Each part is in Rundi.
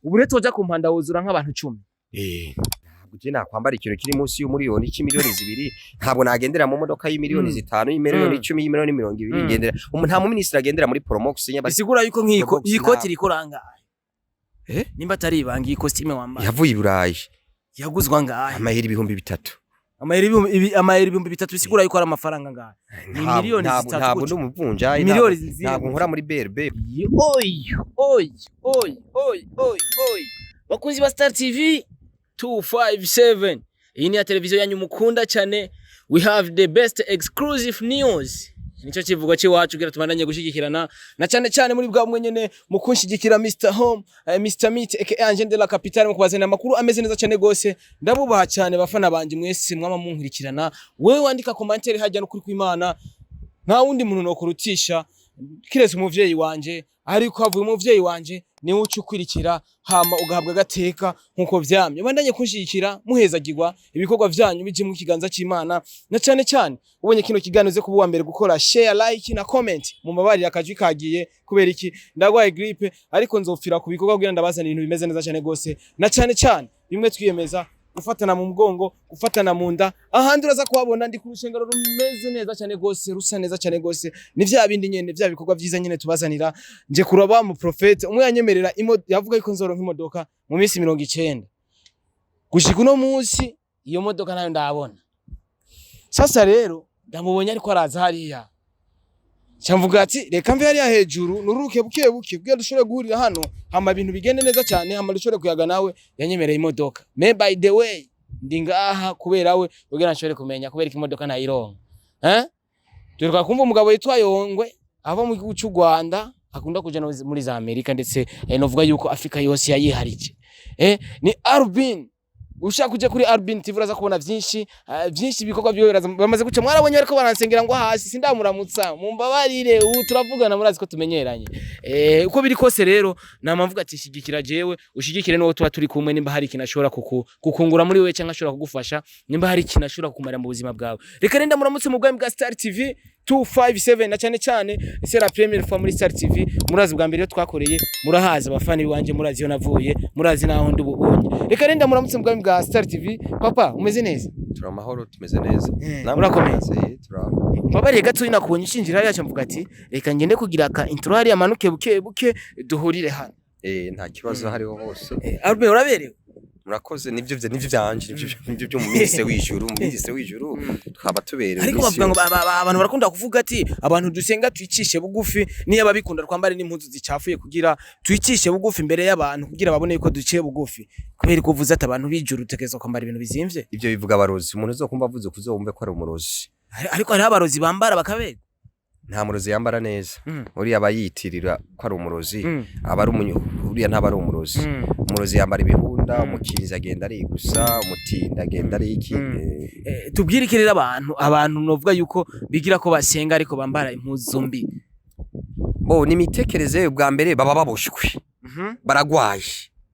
Ubu rero toja ku mpanda wuzura nk'abantu 10. Ntabwo je nakwambara ikintu kiri munsi y'umuriyoni c'imiliyoni 2, ntabwo nagendera mu modoka y'imiliyoni 5, y'imiliyoni 10, y'imiliyoni 20. Ngendera nta mu minisitiri agendera muri Promox nyaba. Bisigura yuko nk'iko Promox iyi koti ntabwo. iriko rangahe? Eh? Nimba atari ibanga, iyi costume wambaye Yavuye i Burayi. yaguzwa ngahe? Amahera 3000. Amahera 3000, bisigura yuko ari amafaranga ngahe? Ni Ntabwo- miliyoni ntabwo- 3 Ntabwo gutyo. ndi umuvunjayi. Miliyoni Ntabwo ziri ntabwo nkora muri BRB. Oy, oy, oy, oy, oy, oy! Bakunzi ba Star TV 257, iyi ni ya televiziyo yanyu mukunda cyane. We have the best exclusive news, nicyo kivugo cy'iwacu kugira tubandanye gushyigikirana, na cyane cyane muri bwa bumwe nyene mu kunshigikira, Mr Home, Mr Meat aka Angel de la Capitale, mu kubazanira amakuru ameze neza cyane gose. Ndabubaha cyane bafana banje mwese mwama munkurikirana. Wewe wandika commentaire hajya no kuri kw'Imana, nta wundi muntu nokurutisha kiretse umuvyeyi wanje, ariko havuye umuvyeyi wanje niwe uca ukwirikira, hama ugahabwa agateka nkuko vyamye. Bandanye kunshigikira, muhezagirwa, ibikorwa vyanyu bije mu kiganza c'Imana, na cane cane ubonye kino kiganiro uze kuba uwa mbere gukora share, like na comment. Mu mabarira akajwi kagiye kubera iki? Ndagwaye grippe, ariko nzopfira ku bikorwa kugira ndabazana ibintu bimeze neza cyane gose, na cane cane bimwe twiyemeza gufatana mu mugongo, gufatana mu nda. Ahandi uraza kuhabona ndi ku rushengero rumeze neza cyane gose, rusa neza cyane gose. Ni vya bindi nyene, vya bikorwa vyiza nyene tubazanira. Nje kuraba mu prophète umwe yanyemerera yavuga yuko nzoronka imodoka mu minsi 90. Gushika uno munsi iyo modoka nayo ndabona. Sasa rero ndamubonye ariko araza hariya, mvuga ati reka mve hariya hejuru nururuke buke buke kugira dushobore guhurira hano, hama ibintu bigende neza cyane, hama dushobore kuyaga nawe yanyemereye imodoka. Me by the way, ndi ngaha kubera we, kugira nshobore kumenya kubera ko imodoka ntayironka. Duheruka kumva umugabo yitwa Yongwe ava mu gihugu cy'u Rwanda, akunda kuja no muri za Amerika, ndetse novuga yuko Afrika yose yayiharije. Ni Albin. Ushaka kuja kuri Albin TV uraza kubona vyinshi, vyinshi ibikorwa byiwe bamaze guca. Mwarabonye bariko baransengera ngo hasi sindamuramutsa, mumbabarire, ubu turavugana, murazi ko tumenyeranye. Uko biri kose rero nama mvuga ati shigikira jewe, ushigikire n'uwo tuba turi kumwe, nimba hari ikintu ashobora kukungura muri wewe cyangwa ashobora kugufasha, nimba hari ikintu ashobora kukumara mu buzima bwawe. Reka renda muramutse mu bwami bwa Star TV 257, na cyane cyane c'est la première fois muri Star TV. Murazi bwa mbere iyo twakoreye, murahazi abafani banje, murazi iyo navuye, murazi naho ndi ubonye. Reka renda muramutse mu bwami bwa Star TV. Papa, umeze neza? Turi amahoro, tumeze neza. Namwe? Urakomeye? Murakomeye, turaho. Mbabariye gato, nakubonye ushinjira hariya, mvuga ati reka ngende kugira ka intro hariya, manuke buke buke duhurire hano. Nta kibazo, hariho hose. Albert, uraberewe. Murakoze. Nivyo vyanje, nivyo byo mu ministre w'ijuru, mu ministre w'ijuru twaba tuberewe Ariko iminsi bavuga ngo yose. Abantu barakunda kuvuga ati abantu dusenga twicishe bugufi, niyo ababikunda twambare n'impuzu zicafuye kugira twicishe bugufi imbere y'abantu, kugira babone yuko duciye bugufi. Kubera ko uvuze ati abantu b'ijuru utegerezwa kwambara ibintu bizimvye? Ivyo bivuga abarozi. Umuntu uzokumva avuze kuzowumve ko ari umurozi. Ariko hariho abarozi bambara bakabega. Nta murozi yambara neza. Uriya aba yitirira ko ari umurozi, aba ari umunyu, uriya ntaba ari umurozi. Umurozi yambara ibihunda, umukinzi agenda ari gusa, umutinda agenda ari iki. Tubwire iki rero abantu novuga yuko bigira ko basenga ariko bambara impuzu mbi? Bo ni imitekerereze. Bwa mbere baba baboshwe, baragwaye.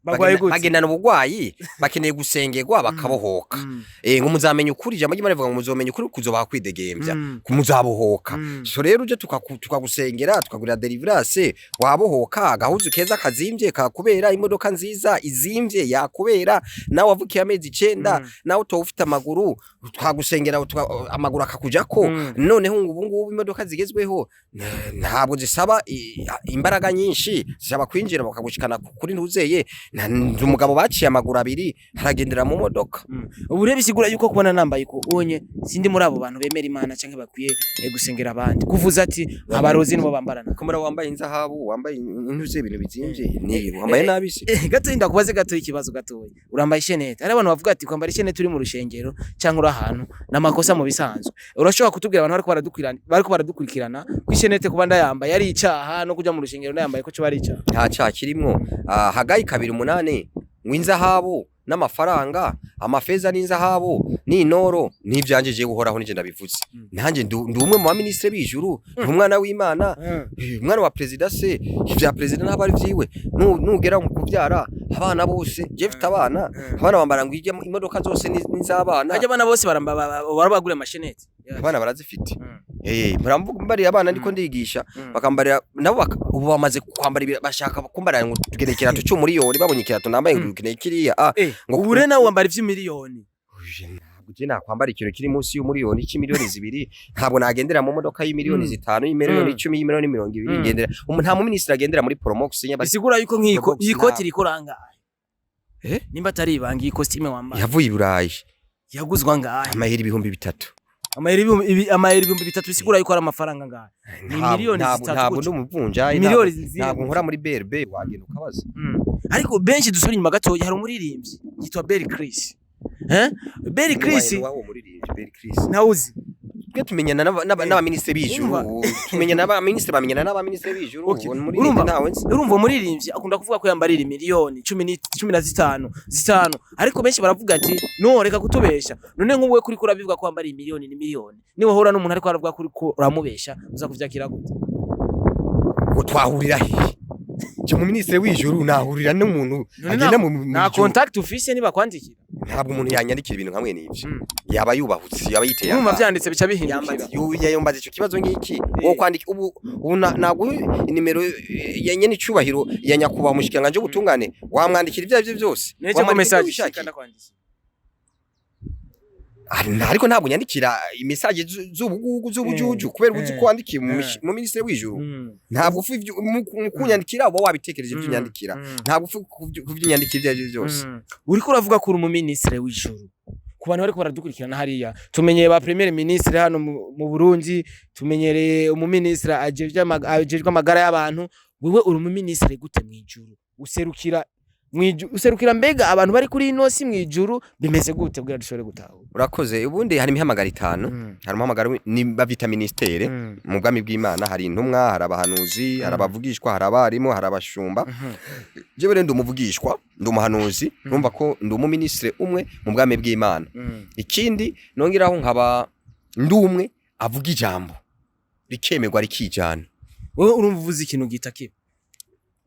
Bagwaye gute? Bagendana ubugwayi, bakeneye gusengerwa bakabohoka. Ngo muzamenya ukuri, ijambo ry'Imana rivuga ngo muzomenya ukuri kuzobaha kwidegembya, muzabohoka. So rero uje tukagusengera, tukagurira deliverance, wabohoka. Agahuzu keza kazimvye kakubera, imodoka nziza izimvye yakubera, nawe wavukiye amezi 9, nawe utoba ufite amaguru twagusengera amaguru akakujako. Noneho ubu ngubu imodoka zigezweho ntabwo zisaba imbaraga nyinshi, zisaba kwinjira bakagushikana kuri ntuzeye. Umugabo baciye amaguru abiri aragendera mu modoka. Ubu rero bisigura yuko kubona nambaye ko onye sindi muri abo bantu bemera Imana canke bakwiye gusengera abandi, kuvuza ati abarozi nibo bambarana. Kumara wambaye inzahabu, wambaye intuze, ibintu bizimvye, ni wambaye nabi se? Gato ndakubaze gato ikibazo gatoya. Urambaye ishenete. Hari abantu bavuga ati kwambara ishenete uri mu rushengero cyangwa uri ahantu namakosa mu bisanzwe. Urashobora kutubwira abantu bariko baradukurikirana ko ishenete kuba ndayambaye ari icaha, no kuja mu rushengero ndayambaye ko cyo ari icaha? Nta caha kirimwo. Hagayi 2:8 ngo inzahabu n'amafaranga, amafeza n'inzahabu n'inoro n'ivyanje jewe Uhoraho, nije ndabivuze. Nanjye ndi umwe mu baminisitiri b'ijuru, ndi umwana w'Imana. Umwana wa perezida se ivya perezida ntabwo ari vyiwe? Nugera mu kuvyara abana bose, je mfite abana, abana bambara ngo ijye imodoka zose n'iz'abana. Hajya abana bose barabagura amashenete? Abana barazifite. Muramvuga mbariye abana ndiko ndigisha, bakambarira nabo ubu bamaze kwambara bashaka kumbarira ngo tugeneye ikirato c'umuriyoni, babonye ikirato nambaye ngo dukeneye kiriya ngo Ubu rero nawe wambara ivy'imiliyoni? Oya, ntabwo je nakwambara ikintu kiri munsi y'umuriyoni, c'imiliyoni 2. Ntabwo nagendera mu modoka y'imiliyoni 5, y'imiliyoni 10, y'imiliyoni 20. Ngendera nta muminisitiri agendera muri Promox nyaba. Bisigura yuko nk'iko Probox. iyi koti iriko rangahe? Eh? Nimba atari ibanga, iyi costume wambaye Yavuye i Burayi. yaguzwa ngahe? Amahera 3000. Amahera 3000, bisigura yuko ari amafaranga ngahe? Ni Ntabwo- miliyoni ntabwo 3 ntabwo gutyo. ndi umuvunjayi. Miliyoni zihe Ntabwo gutyo? nkora muri BRB, wagenda ukabaza. Ariko benshi, dusubira inyuma gatoya, hari umuririmbyi yitwa Berry Chris, eh, Berry Chris. Wawo muririmbyi Berry Chris? Ntawuzi? Twe tumenyana n'abaminisitiri b'ijuru. Tumenyana n'abaminisitiri, bamenyana n'abaminisitiri b'ijuru. Okay. Uwo muririmbyi ntawe nzi. Urumva, umuririmbyi akunda kuvuga ko yambarira miliyoni 15 5, ariko benshi baravuga ati no, reka kutubesha. None nk'uwe kuri kurabivuga ko wambariye miliyoni ni miliyoni, niwe uhura n'umuntu ariko aravuga kuri ko uramubesha, uza kuvyakira gute? Ngo twahurira hehe? Je mu minisitiri w'ijuru nahurira n'umuntu None agenda mu nta ijuru? contact ufise, nibakwandikira? Ntabwo umuntu yanyandikira ibintu nkamwe n'ivyo. Yaba yubahutse, yaba yiteye Urumva, akaga. vyanditse bica bihindukira. Yambaza ico kibazo ngiki wo kwandika ubu naguha inimero ya nyene icubahiro ya nyakubahwa umushikiranganje w'ubutungane, wamwandikira ivyo arivyo byose. Nece ko Wamwandikira message ibyo wishakiye. shika ndakwandikira. Ariko ntabwo nyandikira imessage z'ubugugu, z'ubujuju, kubera uzi ko wandikiye mu minisitiri w'ijuru. Ntabwo ufu mu kunyandikira uba wabitekereje ibyo unyandikira. Ntabwo ufu kuvyunyandikira ibyo arivyo byose. Uriko uravuga ko uri umuminisitiri w'ijuru. Ku bantu bariko baradukurikirana hariya, tumenyeye ba premier ministre hano mu Burundi, tumenyereye umuminisitiri ajejwe amagara y'abantu. Wewe uri umuminisitiri gute mw'ijuru? Userukira mw'ijuru, userukira mbega abantu bari kuri ino si mw'ijuru, bimeze gute kugira dushobore gutahura? Urakoze. Ubundi hari imihamagaro itanu. Hari umuhamagaro ni bavyita ministère mu bwami bw'Imana. Hari intumwa, hari abahanuzi, hari abavugishwa, hari abarimu, hari abashumba. Jewe rero ndi umuvugishwa, ndi umuhanuzi. Numva ko ndi umuminisitiri umwe mu bwami bw'Imana. Ikindi nongeraho, nkaba ndi umwe avuga ijambo rikemerwa, rikijana. Wewe urumva uvuze ikintu gita kiba?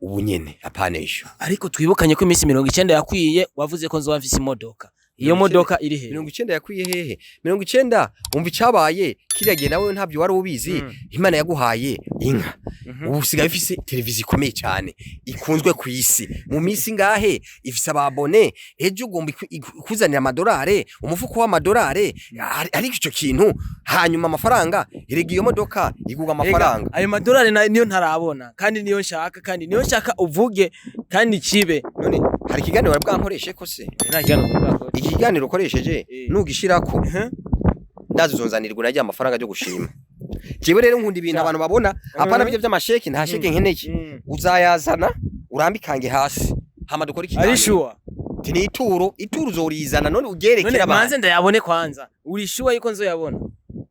Ubu nyene, apana ejo. Ariko twibukanye ko iminsi 90 yakwiye, wavuze ko nzoba mfise imodoka. Iyo 90 modoka iri hehe? 90 yakwiye hehe? 90, umva icabaye kiriya gihe, nawe ntabyo wari ubizi. Imana yaguhaye inka. Ubu usigaye ufise televiziyo ikomeye cyane ikunzwe ku isi. Mu minsi ngahe ifise ababone, ejo ugomba ikuzanira amadolari, umufuko w'amadolari. Ariko ico kintu hanyuma amafaranga, erega iyo modoka igurwa amafaranga. Ega, ayo madolari niyo ntarabona, kandi niyo nshaka, kandi niyo nshaka uvuge kandi kibe. None hari ikiganiro wari bwankoreshe ko se? Nta kiganiro bwakora. Ikiganiro ukoresheje nugishirako, ndazi uzonzanirwa najya amafaranga yo gushima. Jewe rero nkunda ibintu abantu babona, apana bijya by'amasheki. Nta sheke nkeneye. Uzayazana urambikange hasi, hama dukore ikiganiro. Ari sure? Ati ni ituro, ituro uzorizana none None ugerekera manze abantu. ndayabone kwanza. Uri sure yuko nzoyabona?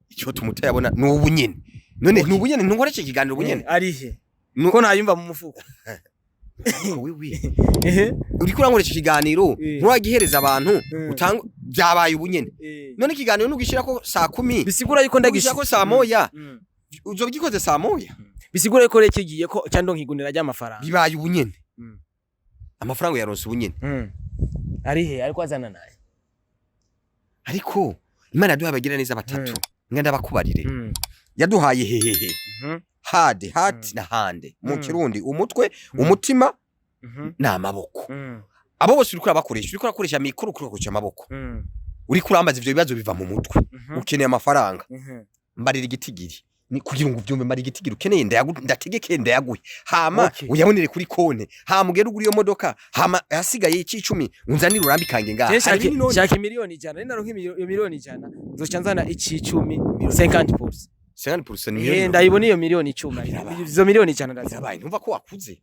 Icyo tumutayabona ni ubu nyene. None ni ubu nyene, ntukoreshe ikiganiro ubu nyene. Ari he ko ntayumva mu mufuko? Wiwi, Ehe. uriko urankoresha ikiganiro, nturagihereza abantu, utanga byabaye ubu nyene. None ikiganiro nugishirako saa 10, Bisigura yuko ndagisha nugishirako saa 1, uzobigikoze saa 1. Bisigura yuko rero kigiye ko cyangwa nkigunira ry'amafaranga. Bibaye ubu nyene. Amafaranga yaronse ubu nyene. Ari he ariko azana naye? Ariko Imana yaduhaye abagira neza batatu, nga ndabakubarire. Yaduhaye hehehe, head, heart na hand mu Kirundi, umutwe, umutima n'amaboko. Abo bose uriko urabakoresha, uriko urakoresha mikoro, uriko urakoresha amaboko. Uriko urambaza ivyo bibazo biva mu mutwe. Ukeneye amafaranga, mbarira igitigiri. Ni kugira ngo uvyumve, mbarira igitigiri ukeneye, ndategeke ndayaguhe, hama uyabonere kuri konte, hama ugere ugura iyo modoka, hama ahasigaye icicumi unzanire urambikange ngaha. Je Hari ibindi none? Shaka 100,000,000. Ninaronka iyo 100,000,000, nzoca nzana icicumi, 50%. 50% ni Eh, miliyoni. ndayibona iyo 100,000,000. Birabaye. Izo 100,000,000 ndazibona. Birabaye, ntumva ko wakuze?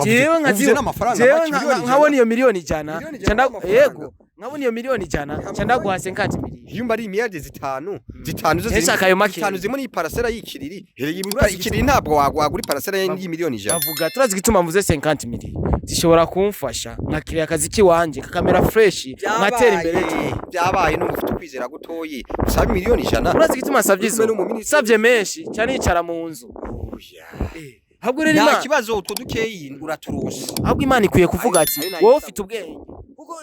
Jewe Wavuze n'amafaranga jewe make, 100,000,000. Nkabona iyo 100,000,000, 100,000,000 n'amafaranga. yego, nkabona iyo 100,000,000, ca ndaguha 50 miliyoni. Iyo mba ari imiliyardi 5, 5 zo Ese akayo make. 5 zirimo n'iparasera y'ikiriri. Erega Urazi ikiriri ntabwo wagura iparasera y'100,000,000. Bavuga turazi igituma mvuze 50 miliyoni, zishobora kumfasha nkakiriya akazi kiwanje kakamera fresh, nkatera imbere. Byabaye n'ubu ufite ukwizera gutoyi, usaba 100,000,000. Urazi igituma nsavye Uri kumwe izo? n'umuminisitiri. Nsavye menshi ca nicara mu nzu. Oya. Ahubwo rero Nta Imana kibazo, utwo dukeyi uraturose. Ahubwo Imana ikwiye kuvuga ati Ayo wowe ufite ubwenge, kuko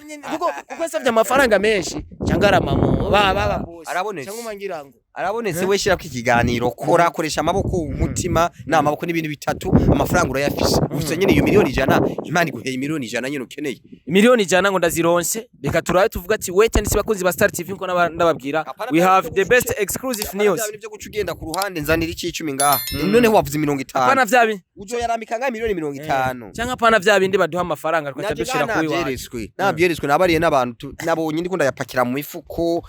kuko nsavye amafaranga menshi cyangwa aramamo ba ba boss Arabonetse. cyangwa ngira ngo Arabonetse. We shirako ikiganiro, kora, koresha amaboko, umutima n'amaboko n'ibintu bitatu. Amafaranga urayafise, ufise nyene iyo 100,000,000. Imana iguheye 100,000,000 nyene ukeneye. 100,000,000 ngo ndazironse. Reka turabe, tuvuga ati wait and see. Bakunzi ba Star TV, nko ndababwira, Apana we bya have bintu the byo best exclusive news. Bya bintu byo guca ugenda ku ruhande, nzanira icumi ngaha. Noneho wavuze 50. Apana vya bindi. Uzoyarambika ngaha 50,000,000. Canke apana vya bindi baduha amafaranga tukaca Navyo dushira kuri wacu. Navyeretswe, nabariye n'abantu nabonye ndiko ndayapakira mu mifuko,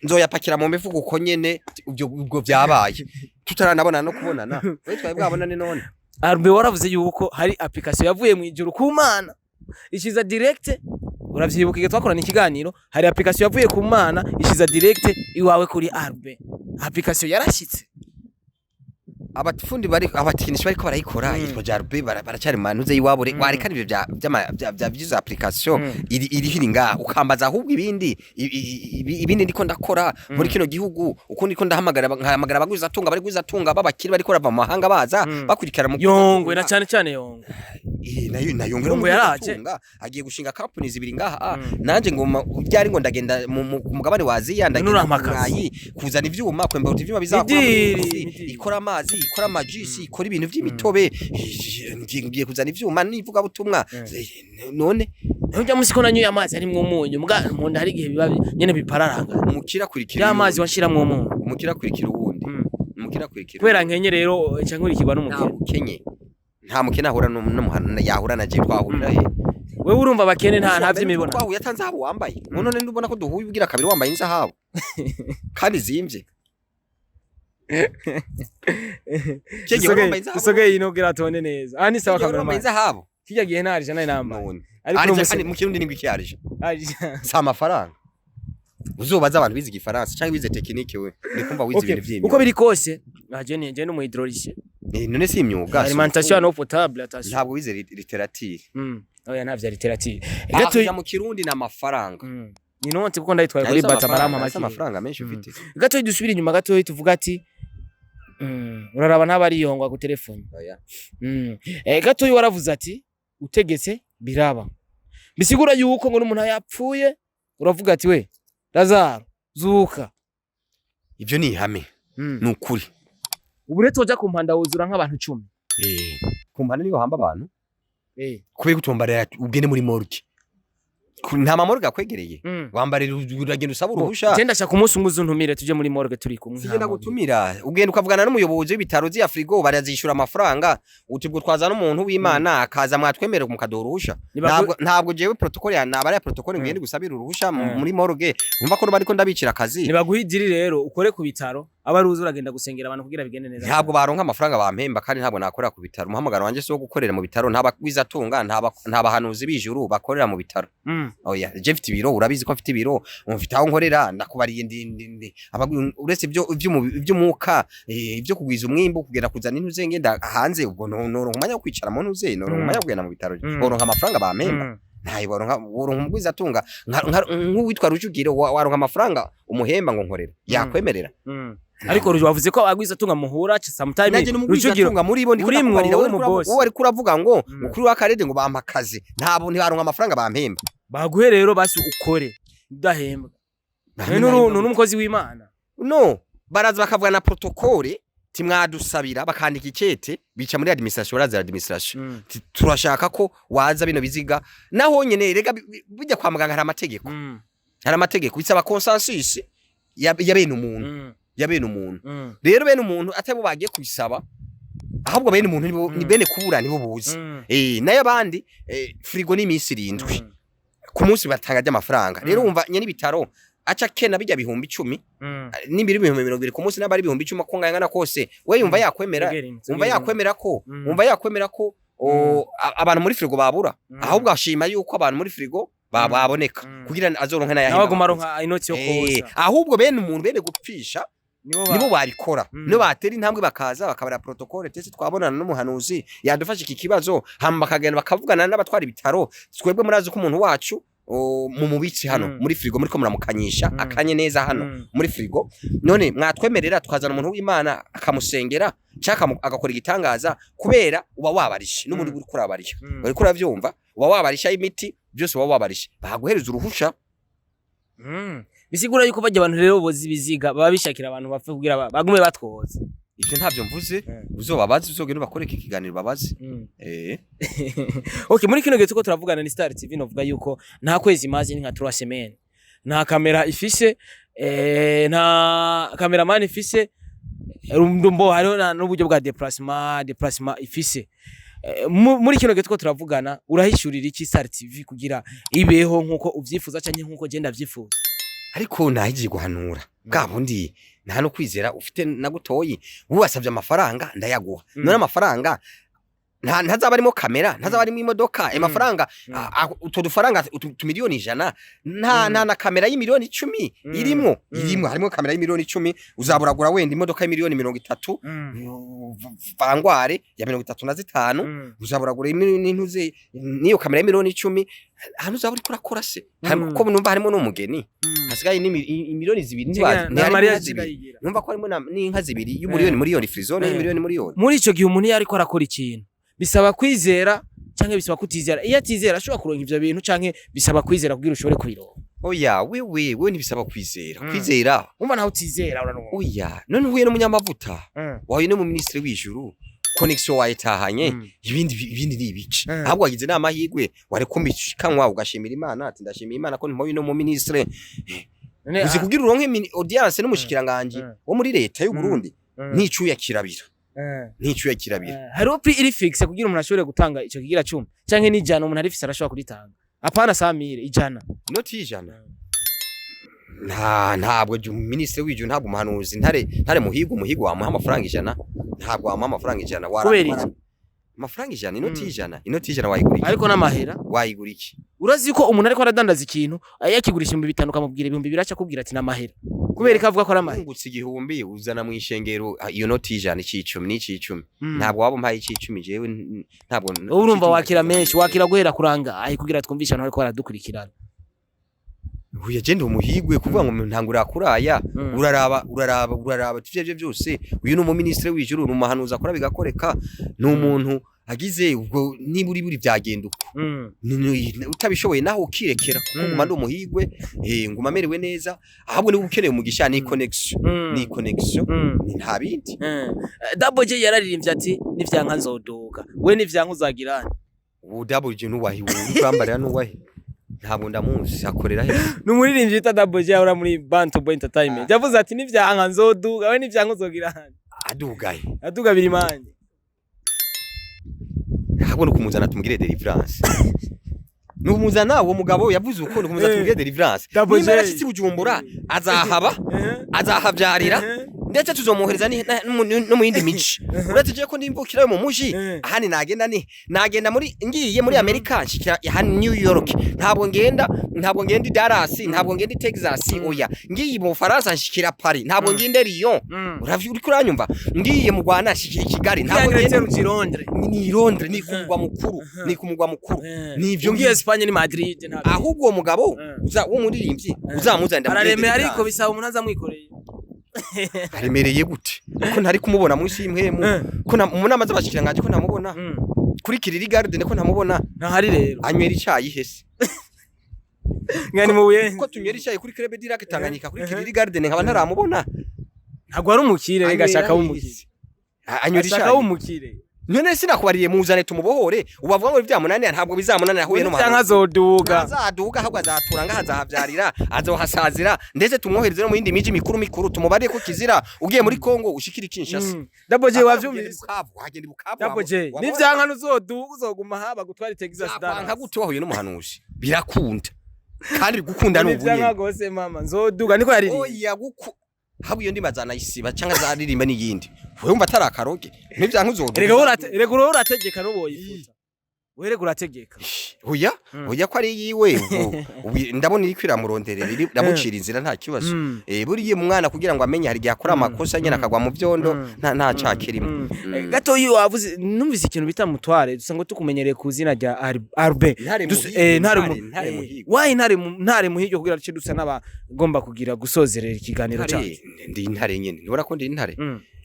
nzoyapakira mu mifuko uko nyene. Ubwo vyabaye tutaranabona no kubonana. We twari bwabonane none? Arbe, waravuze yuko hari application yavuye mu ijuru ku Mana ishiza direct. Uravyibuka igihe twakorana ikiganiro? Hari application yavuye ku Mana ishiza direct iwawe kuri Arbe. Application yarashitse? Abafundi bari, abatekinisi bariko barayikora, yitwa Jarbe, baracari mu mantuze y'iwabo. Wareka ivyo vya vy'izo application. Iri iri ngaha ukambaza ahubwo ibindi ibindi ndiko ndakora muri kino gihugu, uko ndiko ndahamagara, nkahamagara abagwizatunga, bari gwizatunga b'abakire bariko barava mu mahanga baza bakurikira mu Yongwe, na cane cane Yongwe. Eh, nayo Yongwe. Yongwe yaraje. Agiye gushinga companies zibiri ngaha. Nanje ngoma byari ngo ndagenda ku mugabane wa Aziya, ndagenda mu Urampa akazi. Burayi kuzana ivyuma, kwembura ivyuma bizakora muri Midiri, iyi midiri. ikora amazi, ikora amajisi, ikora ibintu vy'imitobe. Ngiye kuzana ivyuma n'ivugabutumwa. None Ntujya musi ko nanyoye amazi arimwo umunyu, muga mu nda hari igihe biba nyene bipararanga. Umukira akurikira Ya mazi uyundi. washiramwo umunyu. Umukira akurikira uwundi. Umukira akurikira Kubera uwundi. nkenye rero nca nkurikirwa Nta n'umukire. bukenye, nta mukene ahura n'umuhana yahura na je twahurira he? Wewe urumva abakene nta vy'imibonano. Twahuye atanze aho wambaye. None ndubona ko duhuye ugira kabiri wambaye inzahabu kandi zimvye. Cege wari wambaye inzahabu. Usogeye ino kugira tubone neza. Ah, ni sawa. Cege wari wambaye Cameraman. inzahabu. Kijya gihe nta argent nari nambaye. None Ariko arija uno kandi musi mu Kirundi ni ngwiki arija? Argent. Si amafaranga. Uzobaza abantu bize igifaransa canke bize technique. We ndikumva wize Okay. ibintu vy'imyuga. Uko biri kose, je ni je n'umu hydraulicien. None si imyuga, si Alimentation ubukungu. en eau potable, attention. Ntabwo wize littérature. Oya, nta vya littérature. Gato Gato mu Kirundi ni amafaranga. Ni nonte kuko ndayitwaye kuri bata barampa make make. Amafaranga menshi ufite. Gato dusubire inyuma gato, tuvuga ati uraraba ntaba ariyongwa ku telefone. Oya. Gato waravuze ati utegetse biraba. Bisigura yuko ngo n'umuntu yapfuye uravuga ati we Lazaro zuka. Ivyo ni ihame. Ni ukuri. Ubu rero toja ku mpanda wuzura nk'abantu 10. Ku mpanda niyo hamba abantu. Kubera gutombarira ugende muri morgue. Nta ma morgue akwegereye. Wambarira uragenda usaba uruhusha. Je ndashaka umunsi umwe uzuntumire tuje muri morgue turi kumwe. Sigenda gutumira, ugenda ukavugana n'umuyobozi w'ibitaro. Z'iya frigo barazishura amafaranga, uti ubwo twazana umuntu w'Imana akaza, mwatwemerera mukaduha uruhusha. Ntabwo jewe protocole ya nabara ya protocole ngende gusabira uruhusha muri morgue, umva ko bariko ndabicira akazi. Nibaguha idiri rero ukore ku bitaro, aba ari uza uragenda gusengera abantu kugira bigende neza. Ntabwo baronka amafaranga bampemba, kandi ntabwo nakorera ku bitaro. Umuhamagaro wanje si wo gukorera mu bitaro. Nta bagwizatunga, nta bahanuzi b'ijuru bakorera mu bitaro. Oya, je mfite ibiro, urabizi ko mfite ibiro, mfite aho nkorera, ndakubariye ndi uretse ibyo iby'umwuka, ibyo kugwiza umwimbu, kugera kuzana intuze ngenda hanze, ubwo noronka umwanya wo kwicara mu ntuze, noronka umwanya wo kugenda mu bitaro? Boronka amafaranga bampemba? Ntayo baronka. Woronka umugwizatunga nk'uwitwa Rujugiro, waronka amafaranga umuhemba ngo nkorera, yakwemerera? Ariko Ruju wavuze ko agwiza tunga muhura sometime. Nanjye Rujugiro n'umugwizatunga muri bo ndiko urimwo ndakubarira. wowe Wowe mu boss. wowe ariko uravuga ngo mukuru w'akarere ngo bampa akazi, ntabwo ntibaronka amafaranga bampemba. Baguhe rero basi ukore udahembwa. None n'umukozi w'Imana. No baraza bakavuga na protocole, timwadusabira, bakandika ikete, bica muri administration, baraza administration. Turashaka ko waza bino biziga naho nyene. Rega bijya kwa muganga hari amategeko. Hari amategeko, bisaba consensus ya bene umuntu. Ya bene umuntu. Rero bene umuntu atari bo bagiye kubisaba, ahubwo bene umuntu nibo ni bene kubura nibo buzi. Nayo abandi, frigo ni iminsi 7. Ku munsi batanga ry'amafaranga rero. Wumva nyene ibitaro aca kena bijya 10,000 nimbiri 20,000 ku munsi, n'abari 10,000 ko ngangana kose, we yumva yakwemera? Wumva yakwemera ko wumva yakwemera ko abantu muri frigo babura? Ahubwo ashima yuko abantu muri frigo baboneka kugira azoronke Nawe aguma aronka inoti yo koza. Ahubwo bene umuntu, bene gupfisha nibo nibo babikora. Nibo batera intambwe bakaza bakabara protocole tese twabonana n'umuhanuzi yadufasha iki kibazo, hama bakagenda bakavugana n'abatwara ibitaro: twebwe murazi ko umuntu wacu mu mubitsi hano muri frigo muriko muramukanyisha akanye neza hano muri frigo, none mwatwemerera tukazana umuntu w'Imana akamusengera cyangwa agakora igitangaza, kubera uba wabarishe n'ubundi uriko urabarisha, uriko uravyumva, uba wabarisha imiti byose, uba wabarishe, baguhereza uruhusha. Bisigura yuko bajya abantu rero boza ibiziga baba bishakira abantu bapfe kugira bagume batwoza. Ivyo ntavyo mvuze. Uzobabaze, uzogenda ubakoreke ikiganiro babaze. Okay, muri kino gihe tuko turavugana ni Star TV, novuga yuko nta kwezi imaze, ni nka 3 semaines. Nta kamera ifise, nta cameraman ifise, mbo hariho n'uburyo bwa déplacement ifise. Muri kino gihe tuko turavugana, urahishurira iki Star TV kugira ibeho nkuko uvyifuza canke nkuko je ndavyifuza? Ariko nahije guhanura bwa bundi, nta no kwizera ufite na gutoyi. Wasabye amafaranga ndayaguha. None amafaranga ntazaba arimo kamera, ntazaba arimo imodoka, amafaranga utwo dufaranga utu 100,000,000, nta nta na kamera y'10,000,000 irimwo. Irimwo, harimo kamera y'10,000,000, uzaburagura wenda imodoka y'30,000,000, vangware ya 35, uzaburagura n'intuze n'iyo kamera y'10,000,000. Ahantu uzaba uriko urakora se? Ko numva harimo n'umugeni, hasigaye 2 miliyoni na ntihari Mariya inka zibiri. Zigayigira. Numva ko harimo n'inka zibiri y'umuriyoni miliyoni, frisone y'umuriyoni miliyoni. Muri ico gihe umuntu iyo ariko arakora ikintu, bisaba kwizera canke bisaba kutizera? Iyo atizera ashobora kuronka ivyo bintu, canke bisaba kwizera kugira ushobore kubironka? Oya, wewe ntibisaba kwizera. Kwizera Umva, nawe utizera uraronka. Oya, none uhuye n'umunyamavuta, wahuye n'umuminisitiri w'ijuru, connexion wayitahanye. Ibindi ni ibiki? Ahubwo wagize n'amahirwe, wari kumishikanwa ugashimira Imana ati: "Ndashimira Imana ko ntimuhuye n'umuminisitiri." None, Uzi kugira uronke audience n'umushikiranganje wo muri leta y'u Burundi, nticuya kirabira, nticuya kirabira. Hariho prix iri fixe kugira umuntu ashobore gutanga ico kigira cumi, canke n'ijana umuntu arifise arashobora kuritanga? Apana samire ijana. Inoti y'ijana, ntabwo minisitiri w'ijuru, ntabwo umuhanuzi ntare muhigo wamuha amafaranga 100, ntabwo wamuha amafaranga 100. Kubera iki? Amafaranga 100, inoti y'ijana, inoti y'ijana wayigura iki? Ariko n'amahera. Wayigura iki? Urazi ko umuntu ariko aradandaza ikintu, yakigurisha 5000, ukamubwira 2000, aca akubwira ati n'amahera. Kubera ko avuga ko ari amahera. Wungutse 1000 uzana mu ishengero, iyo noti y'ijana, icicumi n'icicumi. Ntabwo waba umpaye icicumi jewe, ntabwo. Wowe urumva wakira menshi, wakira guhera kuranga ayi kugira twumvishe abantu bariko baradukurikirana. Uya, je ndi umuhigwe kuvuga ngo ntangurira kuraya. Uraraba ivyo arivyo byose, uyu ni umuminisitiri w'ijuru, ni umuhanuzi akora bigakoreka, ni umuntu agize ubwo niba uri buri byagenda uko. Utabishoboye naho ukirekera, kuko nguma ndi umuhigwe, nguma merewe neza. Ahubwo niba ukeneye umugisha, ni connexion, ni connexion, ni nta bindi. Double J yararirimbye ati: "Nivyanka nzoduga." We nivyanka uzagirane? Ubu Double J nuwahe? Uri kwambarira nuwahe? Ntabwo ndamuzi, akorera he? Ni umuririmbyi yita Double J, ahora muri Bantu Boy Entertainment. Yavuze ati: "Nivyanka nzoduga." We nivyanka uzogirane? Adugaye? Aduga birimanye. Ahubwo ni ukumuzana tumugire deliverance, ni ukumuzana uwo mugabo yavuze uko, ni ukumuzana tumugire deliverance. Double Nimba J. yarashitse i Bujumbura, azahaba, azahavyarira, ndetse tuzomuhereza no mu yindi mici. Uretse je ko ndimvukira mu muji, ahandi nagenda ni nagenda muri ngiye muri Amerika, nshikira ahandi New York, ntabwo ngenda i Dallas, ntabwo ngenda i Texas, oya. Ngiye mu Faransa nshikira Paris, ntabwo ngenda Lyon. Uravye, uriko uranyumva? Ngiye mu Rwanda nshikira i Kigali, ntabwo ngenda Angleterre uji Londres. Ni Londres, ni ku mugwa mukuru, ni ku mugwa mukuru. Nivyo. Ugiye Ngivyo. Espagne ni Madrid, ntabwo. Ahubwo uwo mugabo uza w'umuririmbyi uzamuzanira. Araremeye, ariko bisaba umuntu azamwikoreye. Aremereye gute ko ntari kumubona munsi y'impwemu? Ko mu nama z'abashikiranganje ko ntamubona? Kuri Kiriri Garden ko ntamubona? Ntahari rero. Anywera icayi hese? Ngani mu buye. Ko tunywera icayi kuri Club du Lac Tanganyika, kuri Kiriri Garden nkaba ntaramubona? Ntabwo ari umukire rega, ashaka w'umukire. Anywera Ashaka icayi w'umukire. None sinakubariye, muzane tumubohore. Ubavuga ngo ibyamunanira, ntabwo bizamunanira, ahuye Canke n'umuhanuzi. azoduga. Ntazaduga, ahubwo azatura ngaha, azahavyarira, azohasazira, ndetse tumwohereze no mu yindi miji mikuru mikuru, tumubariye ko kizira ugiye muri Kongo ushikira i Kinshasa. Double J wavyumvise? Bukavu, wagenda i Bukavu. Double J, nivyanka ntuzoduga, uzoguma haba gutwara i Texas, Dallas Dallas. Gute wahuye n'umuhanuzi? Birakunda kandi gukunda ni Nivyanka ubunyene. gose mama nzoduga, niko yaririmbye. Oya, guku haba iyo ndimi azanayisiba canke azaririmba n'iyindi, wewe wumva atari akaroge? Nivyanka uzoduga. Erega wowe urategeka n'uboyifuta. Wewe urategeka. Oya. Oya, ko ari yiwe ubu ndabona iriko iramuronderera, iramucira inzira, nta kibazo. Buriya umwana kugira ngo amenye, hari igihe akora amakosa nyene akagwa mu vyondo, nta cakirimo. Gato iyo wavuze, numvise ikintu bita mutware, dusa ngo tukumenyereye ku izina rya Arbe. Ntare Muhigo, Ntare Ntare Muhigo. Wayi ntare muhigo kugira duce dusa n'abagomba kugira gusozerera ikiganiro Ntare, cyacu. ndi intare nyene, ntibona ko ndi intare?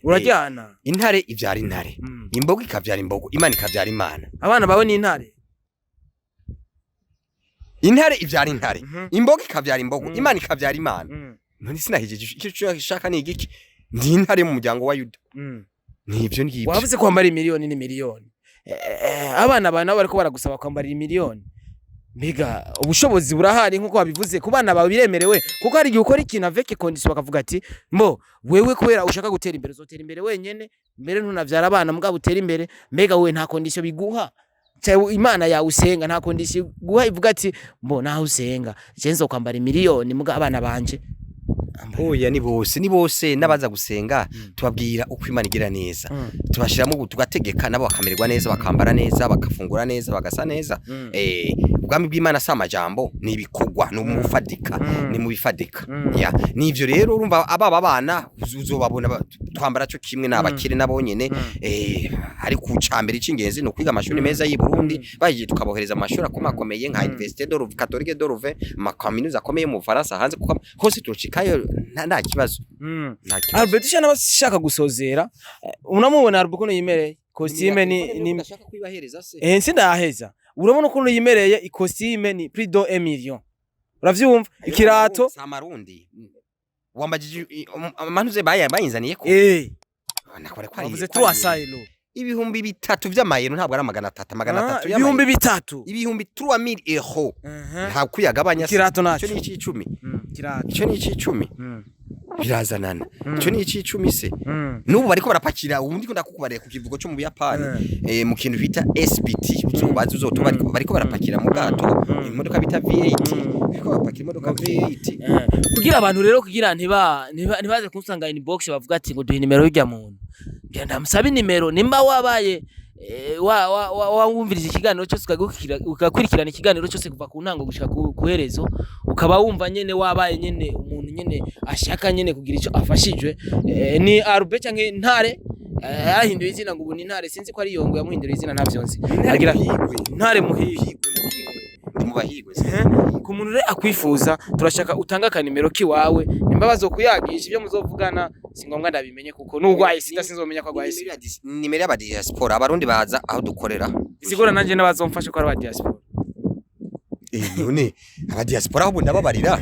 Urajyana. Intare ivyara intare, imbogo ikavyara imbogo, Imana ikavyara Imana. Abana bawe ni intare. Intare ivyara intare, imbogo ikavyara imbogo, Imana ikavyara Imana. None sinahejeje? Icyo ushaka ni igiki? Ndi intare mu muryango wa Yuda. Nivyo ngibyo. Wavuze kwambara imiliyoni ni miliyoni. Abana bawe nabo bariko baragusaba kwambara imiliyoni. Mbega ubushobozi burahari nkuko wabivuze? Ku bana bawe biremerewe? Kuko hari igihe ukora ikintu avec condition, bakavuga ati: "Mbo wewe kubera ushaka gutera imbere, uzotera imbere wenyene, mbere ntunavyara abana, mugabo utera imbere." Mbega wewe nta condition biguha? Cyangwa Imana yawe usenga nta condition iguha, ivuga ati: "Mbo naho usenga, je nzokwambara imiliyoni, muga abana banje ambara"? Oya, ni bose, ni bose n'abaza gusenga. Tubabwira uko Imana igira neza. Tubashiramo, tugategeka, nabo bakamererwa neza, bakambara neza, bakafungura neza, bagasa neza. Ubwami bw'Imana si amajambo, ni ibikorwa, ni umufatika. Ni mu bifatika. Ya, nivyo rero. Urumva ababa bana uzobabona twambara cyo kimwe n'abakire nabo nyene. Ariko icambere c'ingenzi ni ukwiga amashuri meza y'i Burundi, bagiye tukabohereza amashuri akomakomeye nka Université de Louvain, Catholique de Louvain, amakaminuza akomeye mu Bufaransa, hanze, kuko hose turushikayo nta kibazo. Nta kibazo. Albert Shana bashaka gusozera. Unamubona Albert ukuntu yimereye costume ni Ndashaka kuyibahereza se. Sindaheza. Urabona ukuntu yimereye ikositime, ni plus de 1 million, uravyumva? Ikirato. Si amarundi wambajije, amanuze bayinzaniye ko nakore ko ari Wavuze ko ari 300 euro. 3000 vy'amayero, ntabwo ari 300, 300 3000. 3000 euro, nta kuyagabanya se. Ikirato naco. Ico ni ic'icumi. Ikirato. Ico ni ic'icumi. Birazanana. Ico ni ic'icumi se. N'ubu bariko barapakira, ubu ndiko ndakukubariye ku kivugo cyo mu Buyapani, mu kintu bita SBT, uzobaza uzotuma bariko barapakira mu bwato imodoka bita V8, bariko barapakira imodoka V8. Kugira abantu rero, kugira ntibaze kunsanga inbox bavuga ati ngo duhe nimero y'urya muntu, ngira ndamusabe inimero. Nimba wabaye wumvirije ikiganiro cyose, ugakurikirana ikiganiro cyose kuva ku ntango gushika ku herezo, ukaba wumva nyene wabaye nyene umuntu nyene ashaka nyene kugira ico afashijwe, ni Albert canke Ntare. Yarahinduye izina ngo ubu ni Ntare. Sinzi ko ari Yongo yamuhinduriye izina, ntavyo nzi. Agira Ntare Muhigwe. Ndi mu bahigwe. Ku muntu rero akwifuza, turashaka utange akanimero kiwawe, nimba bazokuyagisha ibyo muzovugana, si ngombwa ndabimenye, kuko n'urwaye sida sinzomenya ko arwaye sida. Nimero y'aba diaspora, abarundi baza aho dukorera. Bisigura nanje n'abazomfasha ko ari aba diaspora. None aba diaspora ahubwo ndababarira,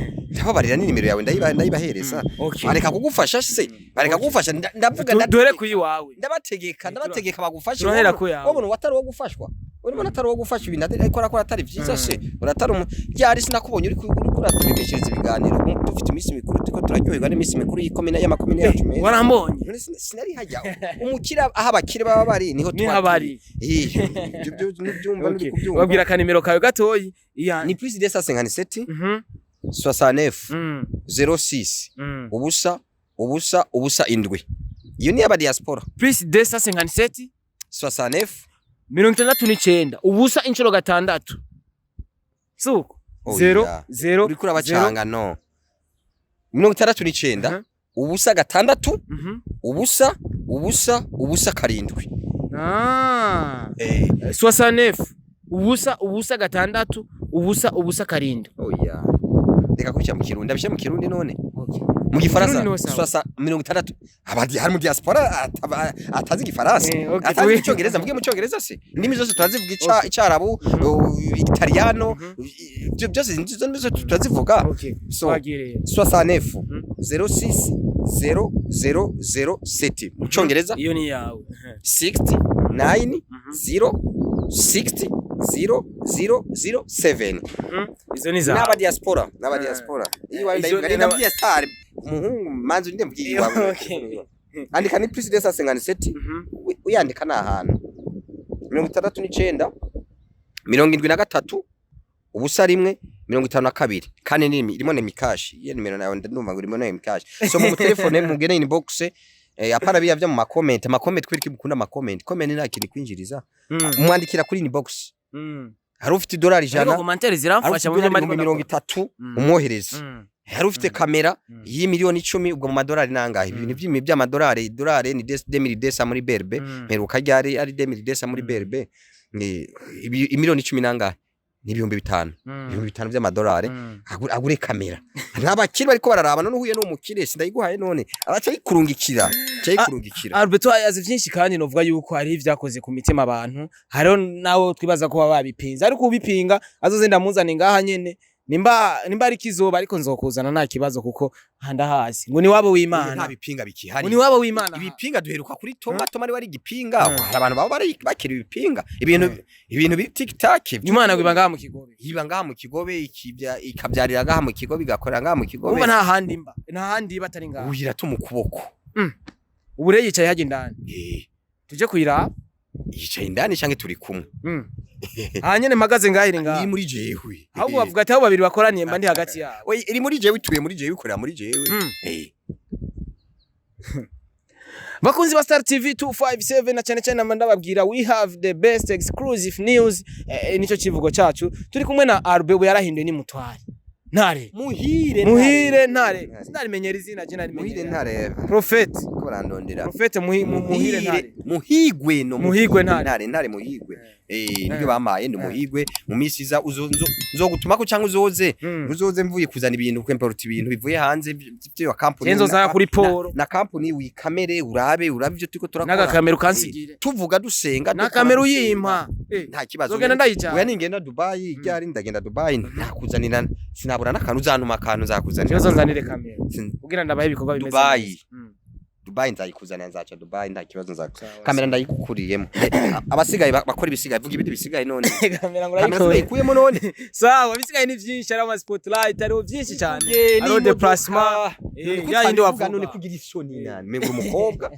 ni nimero yawe ndayibahereza. Bareka kugufasha se? Bareka kugufasha? Ndavuga Duhere ku iwawe. Ndabategeka, ndabategeka bagufashe. Turahera ku yawe. Wabona watari wo gufashwa, urabona atari uwo gufasha ibintu ariko arakora atari vyiza se. Uratari ryari? Sinakubonye uri uraturemeshereza ibiganiro, dufite iminsi mikuru, turiko turaryoherwa n'iminsi mikuru y'ikomine, y'amakomine yacu meza. Warambonye. None sinari hajya umukira, aho abakire baba bari niho niho tuba abari. turi. Ibyo nubyumva, nuri kubyumva. Wabwira akanimero kawe gatoyi iya. Ni plus 257 69 06 0 0 0 7. Iyo ni aba diaspora. Plus 257 69 69 0 inshuro 6, suko? Oya. 0 0. Uriko urabacanga. No, 69 0 6 0 0 0 7. 69 0 0 6 0 0 7. Oya, reka kubishyira mu Kirundi, ndabishyira mu Kirundi none mu Gifaransa. Kirundi niho sawa. 60 abadi hari mu diaspora atazi Igifaransa, atazi Icyongereza. Mvuge mu Cyongereza se? Indimi zose turazivuga, Icyarabu, Igitaliyano, ibyo byose, izo ndimi zose turazivuga. So Twagiriye. 69 06 0 0 0 7 mu Cyongereza. Iyo ni yawe. 69 0 60 0 0 0 7. Izo ni zawe. N'aba diaspora, n'aba diaspora. Iyo wawe Izo ndayivuga ni ni ndabwiye star umuhungu manzi ndembwiye iwawe. Andika, ni plus 257. Uyandika ni ahantu 69 73 0 1 52. Kandi ni irimo na mikashi iyo nimero nawe, ndumva ngo irimo na mikashi. So mu telefone mugene inbox, apana biya vya mu ma comment. Ama comment kwiriki mukunda ama comment? Comment nta kintu kwinjiriza. Mwandikira kuri inbox. Hari ufite idolari Ariko 100, commentaire hari ziramfasha ufite mu byo idolari mbariko 30,000, umwohereze. Hari ufite kamera y'imiliyoni 10, ubwo mu madolari nangahe? Ibintu by'amadolari, idolari ni 2200 muri BRB. Mperuka ryari ari 2200 muri BRB? Ni imiliyoni 10 nangahe? Ni 5000, 5000 vy'amadolari. Agure kamera. Nta bakire bariko bararaba. None uhuye n'umukire, sindayiguhaye, none araca yikurungikira, aca yikurungikira. Alberto azi vyinshi, kandi novuga yuko hari ivyakoze ku mitima abantu. Hariho nawe twibaza ko baba babipinze, ariko ubipinga azoze ndamuzane ngaha nyene. Nimba ari kizoba, ariko nzokuzana, nta kibazo, kuko handa hasi ngo ni wabo w'Imana. Nta bipinga bikihari. Ngo ni wabo w'Imana. Ibipinga duheruka kuri Toma. Toma ari wari igipinga. Hari abantu baba bari bakiri ibipinga, ibintu biri TikTok. Imana ngo iba ngaha mu Kigobe. Iba ngaha mu Kigobe, ikibya ikabyarira ngaha mu Kigobe, igakorera ngaha mu Kigobe. Umva, nta handi mba, nta handi iba atari ngaha. Ubu iratuma ukuboko. Ubu rero yicaye hajya indani. Tuje kuyiraba. Yicaye indani canke turi kumwe? Aha nyene mpagaze, ngaha iri ngaha. Iri muri jewe. Ahubwo bavuga ati aho babiri bakoraniye mba ndi hagati yabo. Oya, iri muri jewe, ituye muri jewe, ikorera muri jewe. Bakunzi ba Star TV 257, na cyane cyane ndababwira, we have the best exclusive news. Nico kivugo cyacu. Turi kumwe na Albert, ubu yarahinduye, ni Mutware Ntare. Muhire. Muhire Ntare. Sinarimenyera izina je. Muhire. Narimenyera Ntare. Prophet. Ko barandondera. Prophet Muhire Ntare. Muhigwe no. Muhigwe Ntare. Ntare, Ntare Muhigwe, nibyo bamaye, ndi Muhigwe. Mu minsi iza nzogutumako cyangwa uzoze. Uzoze mvuye kuzana ibintu, kwimporta ibintu bivuye hanze byo company. Kenzo nzaya kuri Paul. Na company wikamere, urabe ivyo turiko turakora. N'agakamera ukansigire. Tuvuga, dusenga, dukora, N'akamera dusenga. uyimpa. Nta kibazo. Nzogenda ndayijana. Oya, ningenda Dubai ryari, ndagenda Dubai, ntakuzanira, sinabura n'akantu, uzantuma akantu, nzakuzanira. Kibazo, nzanire kamera kugira ndabahe ibikorwa bimeze Dubai. neza. Dubai nzayikuzanira, nzaca Dubai, nta kibazo, nzaku Sawa, kamera sawa. ndayigukuriyemo. Abasigaye bakora ibisigaye, vuga ibindi bisigaye none. Kamera ngo Kamera urayikuye. ndayikuyemo none. Sawa, bisigaye ni byinshi, ari ama spotlight, ariho byinshi cyane, hariho n'imodoka. déplacement, None ya yindi ko wavuga. none kugira isoni nani, menga umukobwa.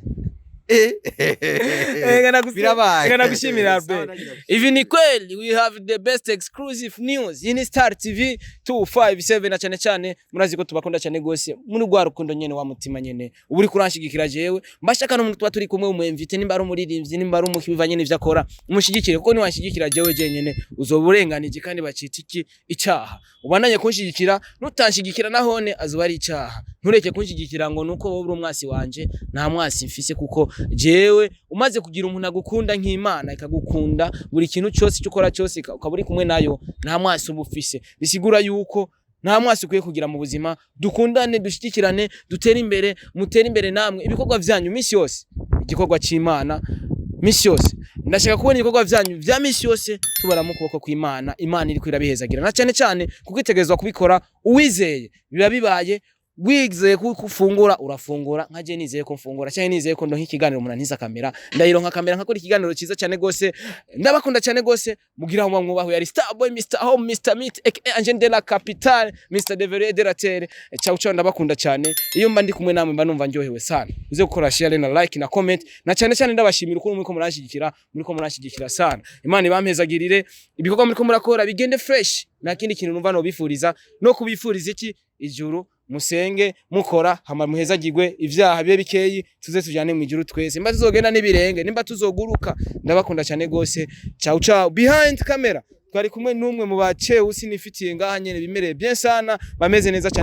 Birabaye. Birabaye. Reka nagushimira, Sawa, Albert. nagira. Ivi ni kweli, we have the best exclusive news. Iyi ni Star TV 257, na cyane cyane murazi ko tubakunda cyane gose, muri rwa rukundo nyene wa mutima nyene. Ubu uri kuranshigikira jewe, mbashaka n'umuntu tuba turi kumwe, umwemvite, nimba ari umuririmbyi, nimba ari umuki, bivanye n'ivyo akora, umushigikire, kuko niwanshigikira jewe jenyene uzoba urenganije, kandi bacita iki? Icaha. Ubandanye kunshigikira, nutanshigikira nahone azoba ari icaha. Ntureke kunshigikira ngo nuko wowe uri umwasi wanje. Nta mwasi mfise, kuko jewe umaze kugira umuntu agukunda nk'Imana ikagukunda, buri kintu cyose icyo ukora cyose ukaba uri kumwe nayo, nta mwasi uba ufise. Bisigura yuko nta mwasi ukwiye kugira mu buzima. Dukundane, dushyigikirane, dutere imbere, mutere imbere namwe ibikorwa vyanyu misi yose, igikorwa c'Imana misi yose. Ndashaka kubona ibikorwa vyanyu vya misi yose tubara mu kuboko kw'Imana, Imana iriko irabihezagira, na cyane cyane kuko itegerezwa kubikora uwizeye. Biba bibaye wizeye ko ufungura, urafungura. Nka je nizeye ko mfungura, cyangwa nizeye ko ndonka ikiganiro, umuntu antiza kamera, ndayironka kamera, nkakora ikiganiro cyiza cyane gose. Ndabakunda cyane gose, mugira aho mwubaho. Yari Starboy, Mr Home, Mr Meat, aka Angel de la Capitale, Mr Devereux de la Terre. Ciao ciao, ndabakunda cyane. Iyo mba ndi kumwe namwe mba numva ndyohewe sana. Uze gukora share na like na comment, na cyane cyane ndabashimira ukuntu muriko muranshyigikira sana. Imana ibampezagirire, ibikorwa muriko murakora bigende fresh. Nta kindi kintu numva no bifuriza, no kubifuriza iki? Ijuru. Musenge mukora, hama muhezagirwe, ivyaha bibe bikeyi, tuze tujane mu ijuru twese, nimba tuzogenda n'ibirenge, nimba tuzoguruka. Ndabakunda cyane gose. Ciao ciao. Behind camera twari kumwe n'umwe mu bacewusi nifitiye ngaha nyene, bimereye bien sana, bameze neza cyane.